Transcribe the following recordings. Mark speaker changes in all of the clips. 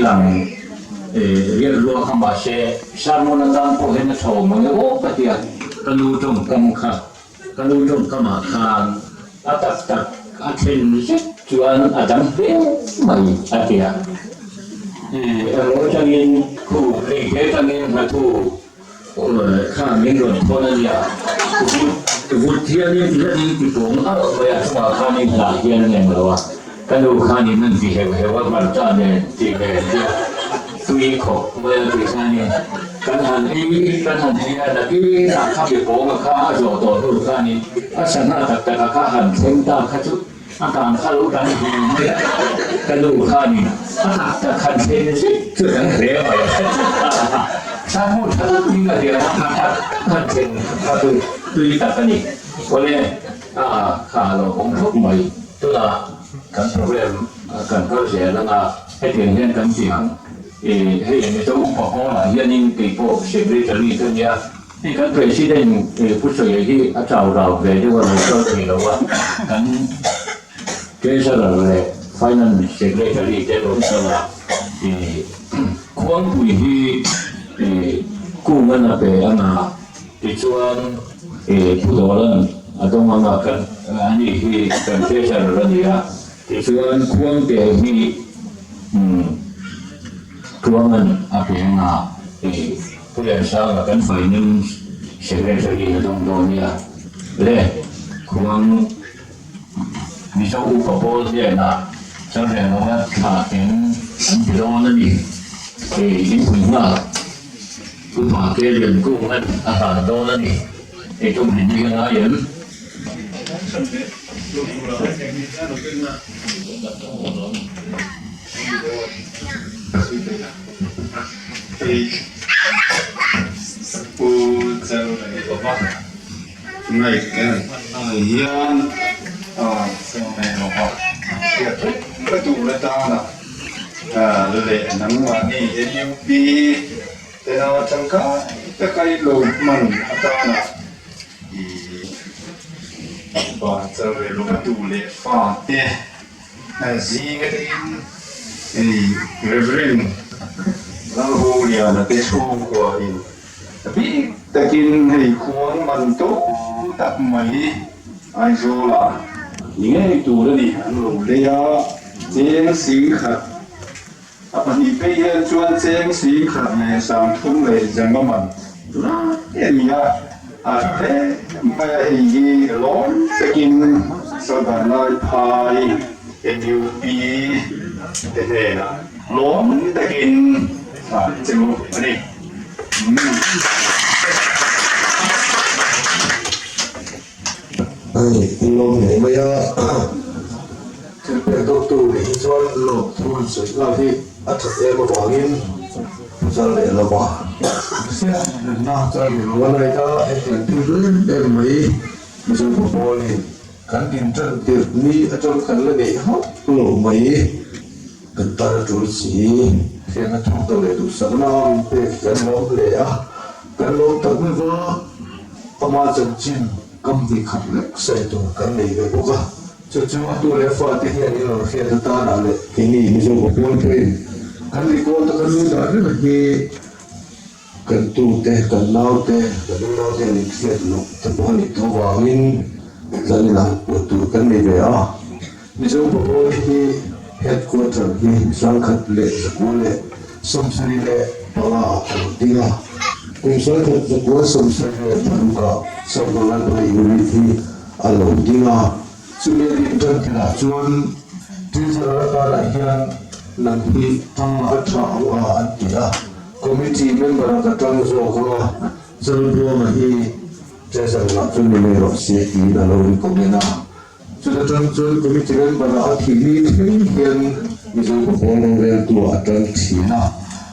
Speaker 1: lang riak ruak a mahse sermon atan pawh hian a tha awm ang e aw ka ti a, ka nu tawngkam kha ka nu tawngkamah khan a tak tak a thlen zet chuan a dang hle mai a ti a, emaw atangin khu lei te atangin hlathu Kha min rawn thawn a nia, vut hianin ti hian in ti pawng alh mai a, chungah khanin hnah hian an eng lo a, ka nu khanin an ti heuh heuh a, hmarcha nen tih nen hian tui khawp mai a tih khanin kan han ei kan han ei a, nakinah kha mi pawnga kha a zawh tawh hnu khanin a sangha tak tak a kha han thleng ta kha chu a kang kha lo dang hle mai a, ka nu khanin a tak tak han thlen zet chu dang hle mai a, Sangmu tha tak ding a hliam a, a tak tak han thlen kha chu tui tak a ni. Awle, a kha a lo awm khawp mai. Tunah kan program kan kal zel anga hetiang hian kan ti ang. Hei Mizo upa Hall ah hianin keipawh secretary ka nia. Hei kan President Pu Sawia hi a chau rau ve deuh a lo kal thei lo a, kan Treasurer leh Finance Secretary te rawn kal a, Khuangpui hi Kungan a pe anga tichuan Pu Dawlan a dawng anga kan ani hi kan Treasurer a ni a, tichuan Khuangte hi Tuangan a pe anga. Pu Liansanga kan Finance Secretary na dawng dawn nia le khuang Mizo upa pawl hnenah Chalrelova thla eng an ti dawn a ni. Hei inpui nghal Upa Ke Liankunga'n a hlan dawn a ni. Hei tum hi ni ka ngai em?
Speaker 2: Pu Chalrelova hian Chalrelova hriat vek ka tur atana leh nangmahni NUP tena tangkai taka i lo hman atana i pa Chalrelova tu leh fate Zing atangin hei Reverend Lalhungliana te chhungkua in bik takin hei khuang man to tak mai Aizawl ah ni ngei tur a ni an lo lei a, cheng singkhat a pahnih phei hian chuan cheng singkhat leh sangthum leh zanga man lai a ni a, a hle mai a hei hi lawm takin Sawrkar Phai NUP te hnenah lawm takin a che u a ni.
Speaker 3: Hei lawm hle mai a, thil pek dawktu nih hi chuan lawm thu han sawi nghal hi a that em avangin puchar leh lo va. Hriatna chuan min rual a ita hetiang thil em em mai Mizo pawl in kan din tan tirh ni atang kan la neih hauh lo mai. Kan tan a tul si. Hriatna thuk tak leh duhsakna min pek kan lawm hle a, kan lawm tak mai va, ama chanchin kam hnih khat lek sawi tur kan nei ve bawk a, chu chu a tu leh fate hian in rawn hriat atanah leh keini Mizo pawl pawhin kan record a kan lu dah reng hi kan tute, kan naute, kan unaute an inhriat loh te pawh a nih tawh avangin zaninah puan tur kan nei ve a. Mizo pawl hi headquarter hi 1975 ah a lo ding a, kum 1926 ah Southern Library Unit hi a lo ding a. Chumi a din tan tirah chuan Treasurer atanah hian nang hi tang a tha ang a an ti a, Committee member ah ka tang zawk ang a, Chalbuanga hi Treasurer ah chuan ni mai rawh se tiin a lo recommend a. Chuta tang chuan committee member ah a thih ni thleng hian Mizo pawl roreltu ah a tang thin a.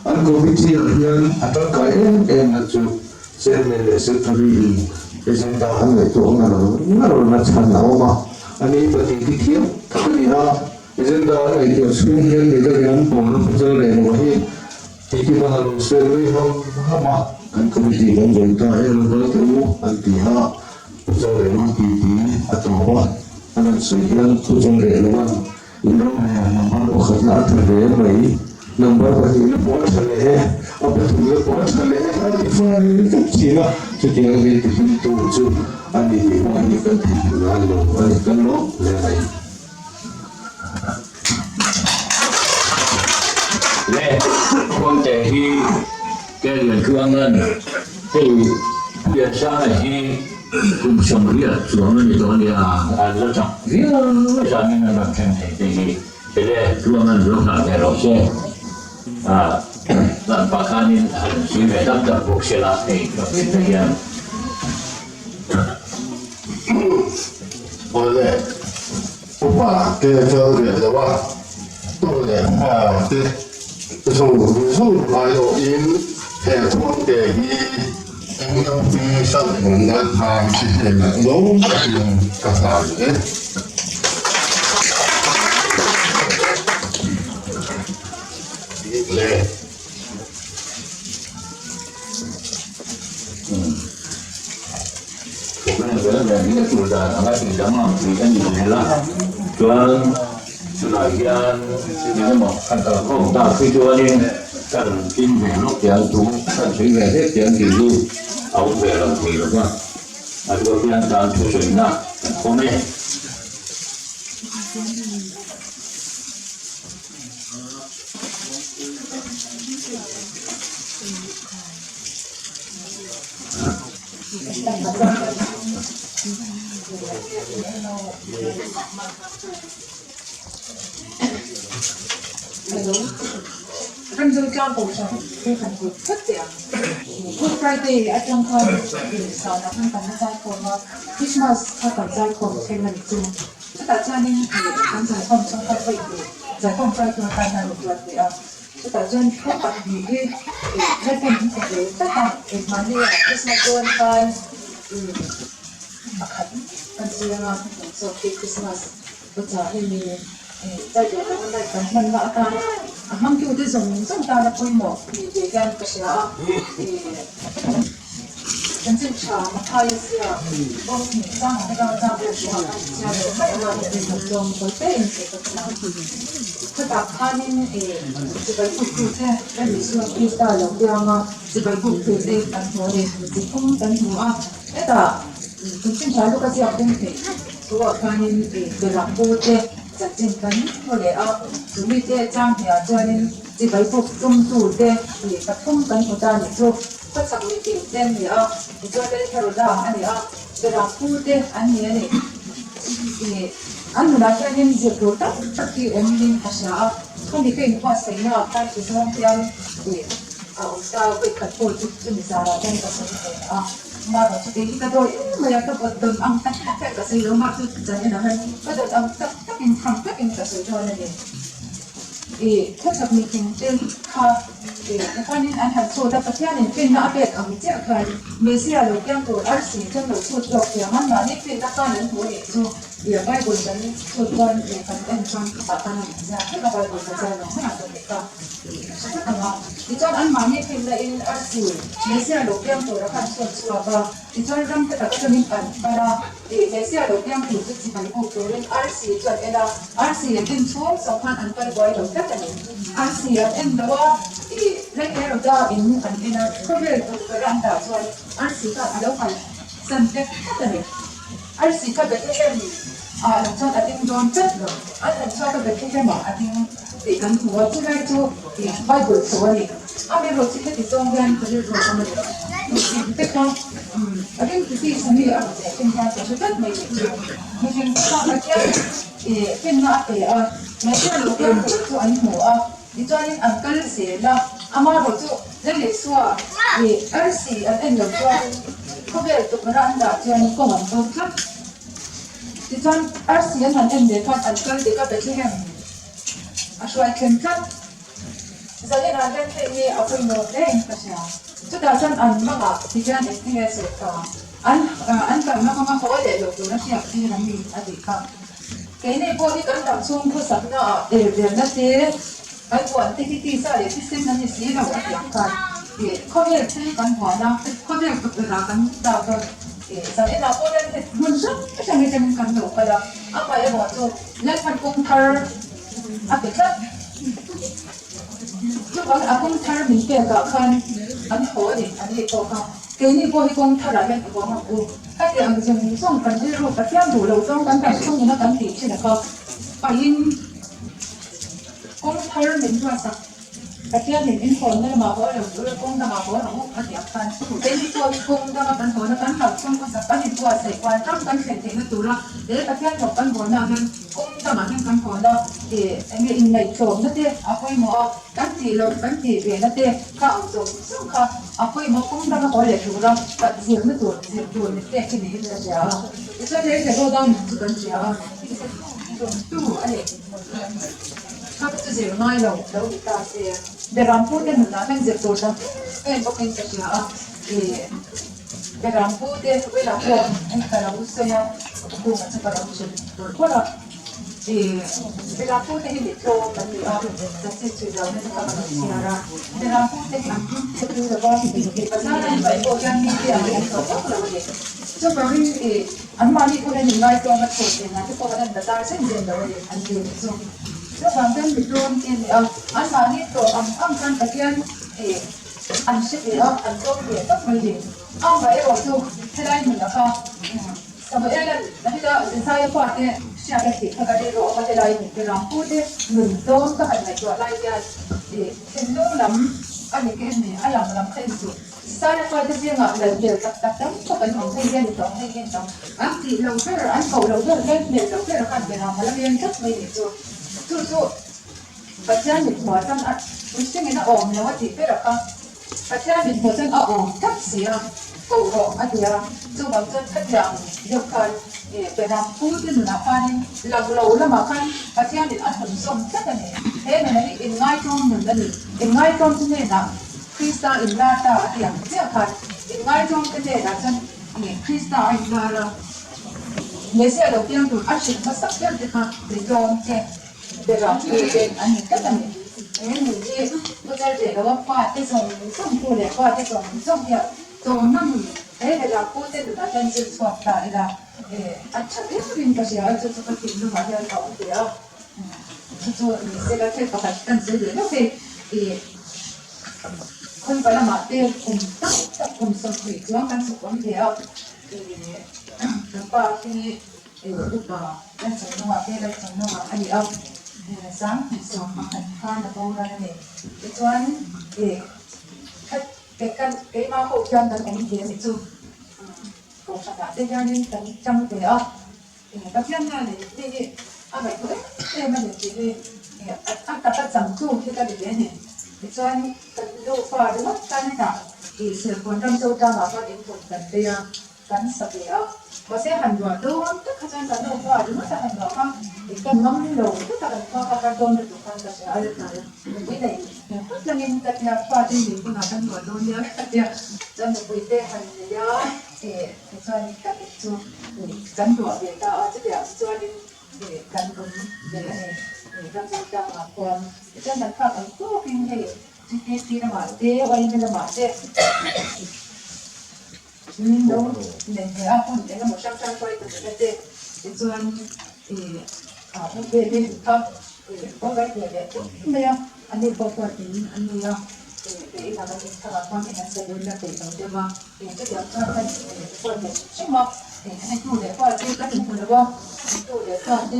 Speaker 3: An committee ah hian a tangkai em em na chu chairman leh secretary in agenda an ngaihtuah ngar ngar na chhan a awm a. Ani pahnih hi thiam tak a ni a, agenda an ngaihtuah chhung hian midangin an pawl a hmu leh lo hi titi bang a lo sawi mai ham ham a. Kan committee kan zawm ta e lo kal teh u an ti a. Thuchawrehna ti ti a tawp a, a rawn sawi hian thuchawreh loan in ram leh number pakhatna a tha hle mai. Number pahnihna pawh a tha leh e, a pathumna pawh a tha leh e, a ti fai vek thin a. Chutiang min ti hlimtu chu a ni tih pawh hi kan theihnghilh ngai lo a ni, kan lawm hle mai.
Speaker 1: Le Khuangte hi Kelian Tluangan hei Piansanga hi kum 80 chuang a ni tawh a nia, an la chak viau zanin an rawn thleng thei te hi Ele Tluangan lo nghah ve rawh se. An pa khanin han zui ve dap dap bawk se la hei ka hrilh te hian.
Speaker 2: Awle. Upa te fel ve lo a, tu leh fa te zawng zawng aiawhin he khuangte hi MLP Salhmun Lalthang te hnenah lawm takin ka hlan e. Le.
Speaker 1: Thawkna zel nen hi a tul dan anga tih danglam tih a ni zel a, chuan chulai hian eng emaw kan kalkhawm tak hi chuanin kan tin ve lawk teh ang thu, kan sawi ve hlek teh ang tih hi a awm ve lo thei lo va, a rual hian tan thusawiina kan khawm e.
Speaker 4: Ramzotlang Kohhran hi kan kut phawt teh ang. Good Friday atang khan sanah khan kan la zaikhawm a, Christmas kha kan zaikhawm thleng a ni chu. Chutah chuanin kan zaikhawm chhung kha vawi tur zaikhawm hruaitu atan hian rawn tuar teh a. Chutah chuan thu pahnih hi Lalpan min pe ve tlat a, engmahni ah Christmas dawn khan pakhat kan sawi anga kan zawk hi Christmas bawchah hi mi zai duh lova light kan hmanna atan a hmangtute zawng zawng tana pawimawh ni ve hian ka hria a. Chanchin tha Matthaia ziak bawk ni sang ang atanga chak vel chu a chhiar leh mai ang a, tlawm kawi fe in sawi ka tum a. Chutah khanin chibai buktute Lal Isua Krista lo piang a, chibai buktute kan hmu a ni, chi phung kan hmu a. Hetah chanchin tha luka ziak bung theih thuah khanin beram pute chanchin kan hmu leh a, chumite chang hniah chuanin chibai buk tumtute pathum kan hmu ta ni chu. Khawchhak mitin te an ni a, tichuan Lal Heroda a ni a, Beram pu te an ni a ni. Ih, an nunah hianin zir tur tak tak hi awm in a hria a, khami ka inbuatsaihna ah khan ti zawng hian ih a awm ta, vawikhat pawh chu chumi zarah chuan ka sawi ve a, mahrawh chu kei hi ka dawi em mai a, ka bawt dawn ang tak tak hian ka sawi lo, mah chu zan enah hian ka dawt ang tak takin tham takin ka sawi dawn a ni. Ih, khawchhak mitin te kha. Tikhanin an han chhut a, Pathianin finna a pek ang chiah khan Messiah lo piang tur arsi chuan lo chhut zawk thiam a, mahni finna khan an hmu nih chu ih Bible kan chhut chuan ih kan en chuan khawpah khan a inziak vek a, Bible ka chhiar lo hmanah ka tih kha ih ka hre vek ang a. Tichuan anmahni finna in arsi Messiah lo piang tur a khan chhut chhuak a, tichuan ram te tak atangin an kal a, ih Messiah lo piang tur chu chibai buk turin arsi chu an en a, arsi an en chhung zawng khan an kal buai lo tlat a ni. Arsi an en lo a, ih Lei Heroda in an en a, khawvel tukverh an dah chuan arsi kha a lo kal san vek tlat a ni. Arsi kha Bethlehem ah lo chuan a ding dawn tlat lo, an han chhuak a Bethlehem ah a ding tih kan hmu a, chulai chu ih Bible thu a ni. Amaherawh chu heti zawng hian ka rilru a awm a ni. Mihring te kha a ringtu tisa mi a rawn leh thin hian ka hre tlat mai tih chu mihring te kha Pathian Ih finna a pe a, Messiah lo piang tur chu an hmu a, tichuanin an kal zel a, amaherawh chu Lal Isua ih arsi an en lo chuanin khawvel tukverh a an dah chuan kawng an bo tlat. Tichuan arsi an han en leh khan an kal dik a Bethlehem a hruai thlen tlat. Zaninah hian hei hi a pawimawh hle in ka hria. Chutah chuan an mangah tihian engtin nge sawi ta? An an kalna kawnga haw leh loh tura hriat tir an ni a tih kha. Keini pawh hi kan dam chhung khawsakna ah elvelna te, kan buan te hi tisa leh thisen an ni si lo a tih ang khan ih khawvel thil kan buan a, khawvel tukverh ah kan dak a, ih zaninah pawh hian hei hmun hrang hrang atangin kan lo kal a, amah erawh chu Lalpan kawng thar a pe tlat. Chuvang a kawng thar min pek ah khan an haw a ni, an ni pawh kha. Keini pawh hi kawng thar ah hian i haw ang u. Heti ang zawng zawng kan rilru Pathian duh lo zawng kan dam chhung ina kan tih thin a kha pahin kawng thar min ruatsak. Pathianin in hawnna lamah haw lo tur a kawng dangah haw rawh u a ti ang khan keini pawh hi kawng danga kan hawna kan hlauh chhung khawsak kan inbuatsaih kual ram kan thlen theihna tura he Pathian thawk kan hawnah hian kawng dangah hian kan hawna ih eng nge inngaihtlawmna te a pawimawh a, kan tih loh kan tih ve na te kha ang zawng zawng kha a pawimawh kawng danga haw leh tura kan zirna tur zir tur ni pek hi niin ka hria a, tichuan he Heroda nun chu kan hria a, tu a ni. Kha chu zir ngai lo lo ni ta se. Berampu te nunah hian zir tur dang em em bawkin ka hria a, ih Berampu te Willa pawh hei ka lo sawi a, Kunga chu ka lo hrilh tur phawt a, ih Berampu te hi mi tlawm an ni a, chanchin chhui zau nasa tak a lo chhiar a, Berampu te hi an hming te lo va, ih bazar an paih pawh hian mi te ang hi an tawh vak lo a ni. Chuvangin ih anmahni pawh hian inngaitawng a chhawr thei hna te pawh an bazar zen zen lo a ni an ti chu. Chuvang chuan mi tlawm te ni a, anmahni tlawm ang ang khan Pathian ih an hre ve a, an tlawm ve tawp mai ni. Amaherawh chu helai hmunah kha Samuela Davida Jesaia pa te hriat a tih kha ka rilru awm a, helai hmun te Rampu te nun tlawm ka han ngaihtuah lai hian ih thinlung lam a ni ke ni, a lang lam kha en suh. Jesaia pa te zingah lal hmel tak tak tam tak an awm, hei hian i tawng, hei hian i tawng. An tih lo ber, an koh lo ber, lal hmel lo ber khan Beram a la veng tlat mai nih chu. Chu chu Pathian mithmuh chuan a mihringin a awm lo a tih ber a kha. Pathian mithmuh chuan a awm tlat si a, koh rawh a ti a. Chuvang chuan khatiang deuh khan Beram pu te nunah khanin lak lo lamah khan Pathianin a thawn zawm tlat a ni. He nuna hi inngaitawm nun a ni. Inngaitawm chu hnenah Krista inlar ta a ti ang chiah khan inngaitawm te hnenah chuan Krista a inlar a, Messiah lo piang tur a hrilh hmasak ber te kha tlawm te, berah pu te an ni tlat a ni. He nun hi putar leh lo a pa te zawng zawng pu leh pa te zawng zawng hian tlawmna nun he berah pu te nunah hian zir chhuak ta ila a tha viauin ka hria a, chu chu ka thinlungah hian a awm ve a, chu chu ni sela thil pakhat kan sawi leh lawk hei. Khawiva lamah te kum tak tak kum 20 chuan kan chhuk awm ve a, kan pa hi upa Lalchawlhnawngah te Lalchawlhnawngah a ni a, 2011 khan a boral a ni. Tichuan keimah pawh hian kan awm ve a ni chu, kohhranah te hianin kan tang ve a. Pathian hian hei hi a ngaihtuah em em a ni tih hi a taka changtu hi ka ni ve a ni. Tichuan kan nufa ringawt khan hetah ih Serkawn ram zo tlangah khan input kan bei a, kan sa ve a. Mahse han ruah dawn tak kha chuan kan nufa ringawt a han ruah kha ih ka ngam lo tlat a, kan khua kha kar dawn lutuk khan ka hria a tlai a. Nupui nei phawt langin ka tia fate min hunah kan ruah dawn nia ka tia chuan nupui te han nei a. Tichuan tak chu kan ruah ve ta a, chutiang chuanin kan awm ve a ni. Ramzau tlangah khuan tichuan kan phak ang tawkin hei GPC lamah te YMA lamah te min lo nei ve a, hun eng emaw hrang hrang hruai ta ve te tichuan a awm ve te kha awm ve leh tawp mai a, ani pawh chuan in an nei a, kei inah kan inthlang ah khuan in an sa dawn la peih lo deuh a. Chutiang chuan kan inbual ve hrim hrim a, hei tu leh fa te kan inhmu lo a, tu leh fa te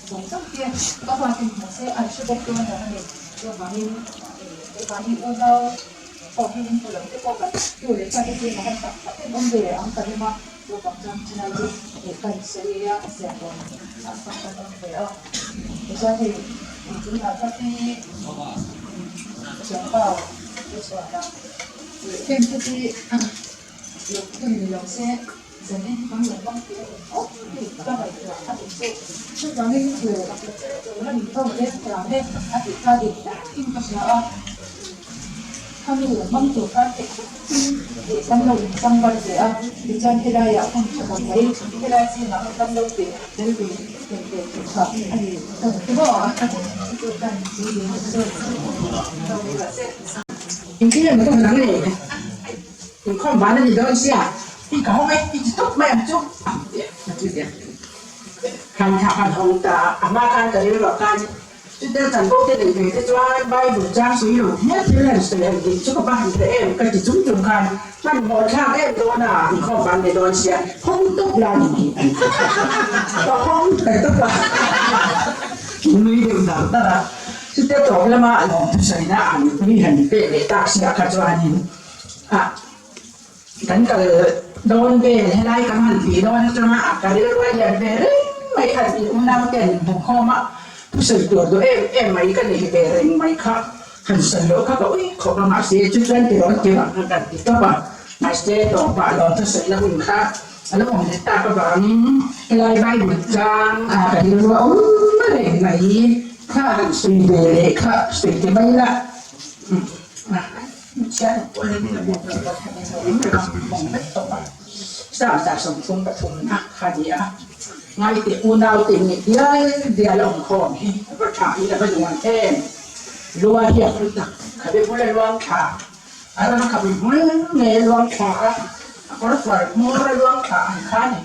Speaker 4: zawng zawng te ka fa te hmu se an hre bawk dawn lo a ni. Chuvangin keimahni unau pawh hi inhmu lo te pawh kan tu leh fa te zingah han tak tak in awm ve ang ka ring a, chuvang chuan chulai chu kan sawi a, a siam dawn ah khan kan awm ve a. Tichuan hei tunah chuan hi thianpa te chhuahna. Heng te hi lo hun ni lo se zanin kan lo hmang tih a awm khawp tih ka ngaihtuah a ni chu. Chuvangin thu la min ho leh hram e a tih kha dik takin ka hria a, khami lo hmang tur khan theih takin tih kan lo inchang val ve a, tichuan helaiah hun tha tak mai helai zingah hun kan lo tih tel ve tel ve tih kha a ni ka maw chu kan chu lo ni rawh se.
Speaker 5: Engtin emaw ka nang le? Inkhawm van a ni dawn sia, i ka hawng e, i ti tawp mai ang chu a ti zel. Thlan thla kan hawng ta a, a hma khan ka rilruah khan Chutia chanvo te nei ve te chuan Bible chang sawi lo hial thil han sawi han tih chu ka va han hre em ka ti chung chung khan hmanhmawh thlak em dawn a, inkhawm van leh dawn sia hawng tawp la ni tih an ti. Ka hawng ta tawp a, nui deuh dar dar a. Chutia tawp lama lawmthusawina an mi han pek leh tak sia kha chuanin a. Kan kal dawn vel helai kan han tih dawn atanga a ka rilru a lian ve reng mai khan in unau ten hmuhkhawm a thusawi tur duh em em mai ka nei ve reng mai kha han sawi loh kha ka ui khawp a mahse chu chuan ti rawn ti vang khan kan ti tawp a mahse tawpah lawm thusawi na hun kha a lo awm leh tak avangin helai Bible tlang a ka rilru a awm reng mai kha han sawi ve leh kha sawi ti mai la. Ngaite unaute nih dial dial a awm khawm hi a va tha in a va nuam em. Lua hi a hlu tak, khabe bula luang thla, a rama khabe bul ngei a luang thla a, a kawr fuar hmawr a luang thla ang kha a ni.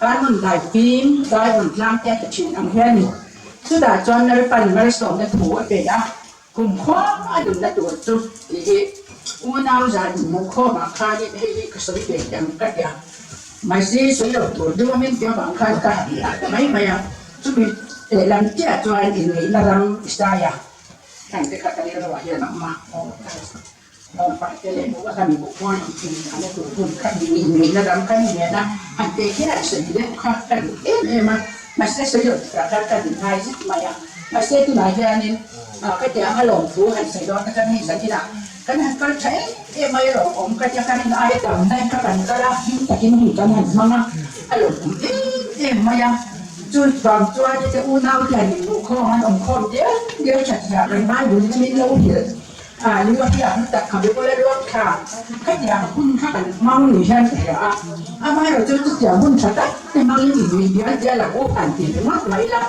Speaker 5: Khan hmun dai fim, dai rawn tlang te a ti thin ang hian a ni. Chutah chuan Lalpan malsawmna thu a pe a. Kum khawm a nunna tur chu tih hi unau zan hmuh khawmah khanin hei hi ka sawi ve teh ang ka ti a, mahse sawi lo tur deuh a min ti avang khan ka han dah ta mai mai a, chumi lehlam chiah chuan inneihna ram Isaia heng te kha ka rilruah hian a awm a, Lawngpah te leh buh a kan buh khuan ang thin a tur hun kha inneihna ram kha ni nen a, han teh hian an sawi deuh kha ka duh em em a, mahse sawi lo turah khan ka duh ngai zet mai a, mahse tunah hianin ka ti ang a lawmthu han sawi dawn te khan hei zan inah kan han kal tha em em mai a lawmawm ka tia kan in ai tam na in ka kan kal a, hlim takin hun kan han hmang a, a lawmawm em em mai a, chu vang chuan te unau te han inluhkhawm an awmkhawm dial dial that zia kan Bible in min lo hrilh. A lu a hriat hnu tak kha bula luang thla khatiang hun kha kan hmang ni hian ka hria a, amaherawh chu chutiang hun tha tak te hmangin innuih dial dial ang u han ti ringawt mai ila,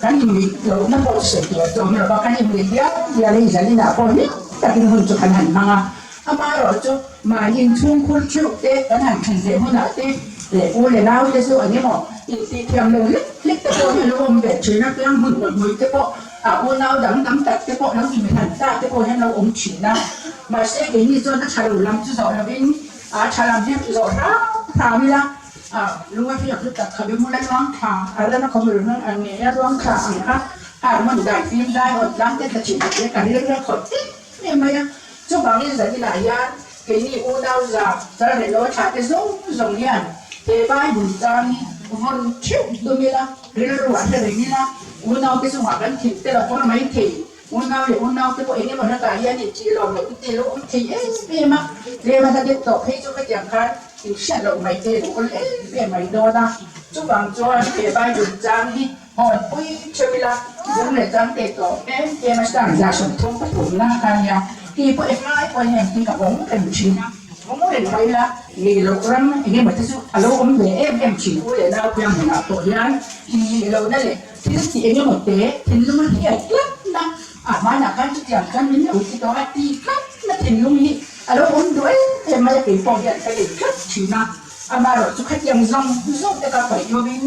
Speaker 5: kan innuih lohna pawh sawi tur chu awm lo va, kan innuih dial dial in zaninah pawh hlim takin hun chu kan han hmang a, amaherawh chu mahni inchhungkhur theuh te kan han then leh hunah te leh u leh nau te chu eng emaw intihthiam lo hlek hlek te pawh hi a lo awm ve thin a, piang hmun hmuih te pawh A unau dang tam tak te pawh lo inhlan ta te pawh hian lo awm thin a, mahse keini chuan a tha lo lam chu zawh lovin a tha lam hian zawh hram hram ila, a lung a hriak lutak kha bemul a luang thla, a ram a khawmul hmang ang ngei a luang thla ang kha harmon dai fim dai awt tlang te tla thin te ka rilru a khawih em em mai a, chuvangin zaninah hian keini unau za char leh law thla te zawng zawng hian he Bible chang hi vawn theuh tum ila. Rilru a hre reng ila, unaute chungah kan thin tel a kawr mai thei. Unau leh unaute pawh eng emaw hlatah hian intih lawm loh te te lo awm thei em em a, tlem a hla deuh tawh phei chu hetiang khan inhriat loh mai te lo awl em em mai dawn a. Chuvang chuan he Bible chang hi hawnpui theuh ila, lung leh chang te tawp em em a stanza 33 na kha nia, hei pawh englai pawhin heng hi ka vawng reng thin a. Vawng reng mai ila, nih loh ram eng emaw te chu a lo awm ve em em thin. U leh nau piang hmunah pawh hian innih lohna leh thil tih eng emaw te thinlung a hriat tlatna a hmanah khan chutiang khan min lo ti tawh a ti tlatna thinlung hi a lo awm duh em em mai a, kei pawh hian ka nei tlat thin a. Amaherawh chu khatiang zawng zawng te ka paih lovin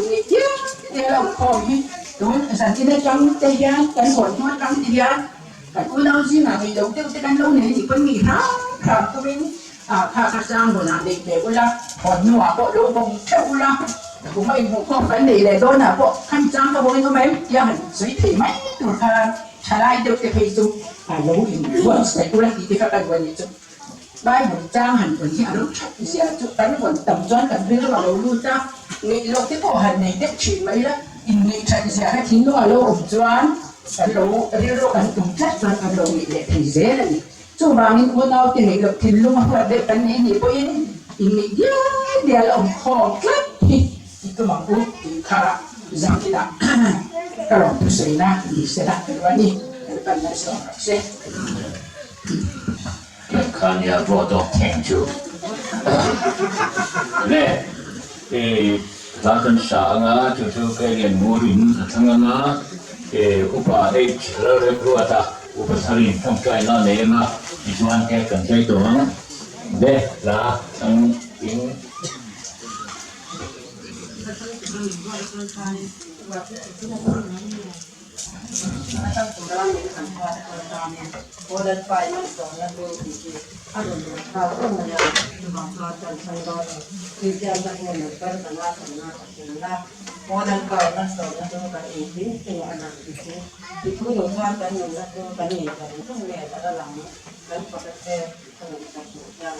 Speaker 5: innih dial dial a awmkhawm hi tun zan in atang te hian kan hawn hnu atang te hian Kan unau zingah ngei lo deuh te kan lo nei anih pawn mi hram hram tumin kha kha chang rawnah neih ve ula, hawn hnuah pawh lo bawng theuh ula, kum a inhmuhkhawm kan neih leh dawnah pawh khan chang ka bawngin awm em tia han sawi thei mai tur khan thalai deuh te phei chu lo inbuatsaih ula tih te kha ka duh a nih chu. Bible chang han vawn hi a lo that zia chu kan vawn tam chuan kan rilru a lo lut a, ngeih loh te pawh han nei deuh thin mai la, inngeih that zia kha thinlung a lo awm chuan kan lo rilru kan tum tlat chuan kan lo ngeih leh thei zel a ni. Chuvangin unaute ngeih loh thinlung a huat deuh kan nei nih pawhin inngeih dial dial a awm khawm tlat hi i tum ang u tih kha zangtinah ka rawn thusawi na ni sela ka duh a ni. Lalpan malsawm rawh se.
Speaker 1: Khania vote of thank you le e hla kan sa anga chu chu Kailen Murin a thlang anga e upa H Lalremruata upa tharin tawngtaina nei anga tichuan he kan zai tawh ang le hla thlang in.
Speaker 6: Atang tura min han huat kual tanin Aw Lalpa i malsawmna hlu tih hi a rawn lut nghal vek mai a, chuvang chuan kan chhan dawn a ni. Kristian-te hian an kal panga sawmna ka hrilh a, Aw Lalpa i malsawmna hlu kan engkim chungah a lang tih chu i thu lo chuan kan nunna chu kan nei zawng zawng nen a la lang kan fak a che tih ka rawn sawi duh hian.